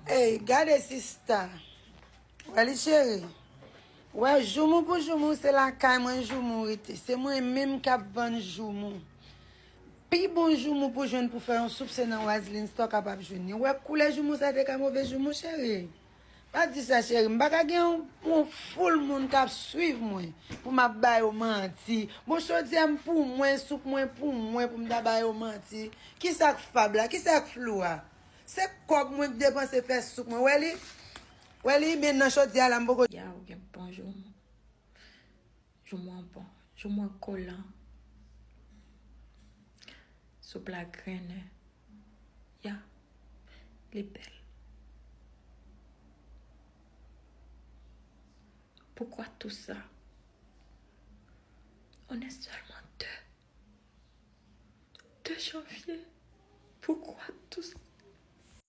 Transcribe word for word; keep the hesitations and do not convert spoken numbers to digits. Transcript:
Ey, gade sista. Wè li cheri. Wè joumou pou joumou, se lakay mwen joumou rete. Se mwen menm k ap vann joumou. Pi bon joumou pou jwenn pou fè yon soup, se nan Wiseline Store k ap ap jwenn li. Wè koulè joumou sa te ka move joumou cheri. Pa di sa cheri, m pa ka gen yon, yon foul moun k ap swiv mwen pou m ap ba yo manti. Bon, chodyè m pou mwen, soup mwen pou mwen, pou m ta ba yo manti. Kisa k fab la? Kisa k flou a? Se kòb mwen k depanse fè soup mwen. Wè li? Wè li, men nan chodyè a la m poko. Ya, ou gen bon joumou. Joumou an bon. Joumou an kolan. Soup la grennen. Ya. Li bèl. Pourquoi tout ça? On est seulement deux. Deux janvier. Pourquoi tout ça?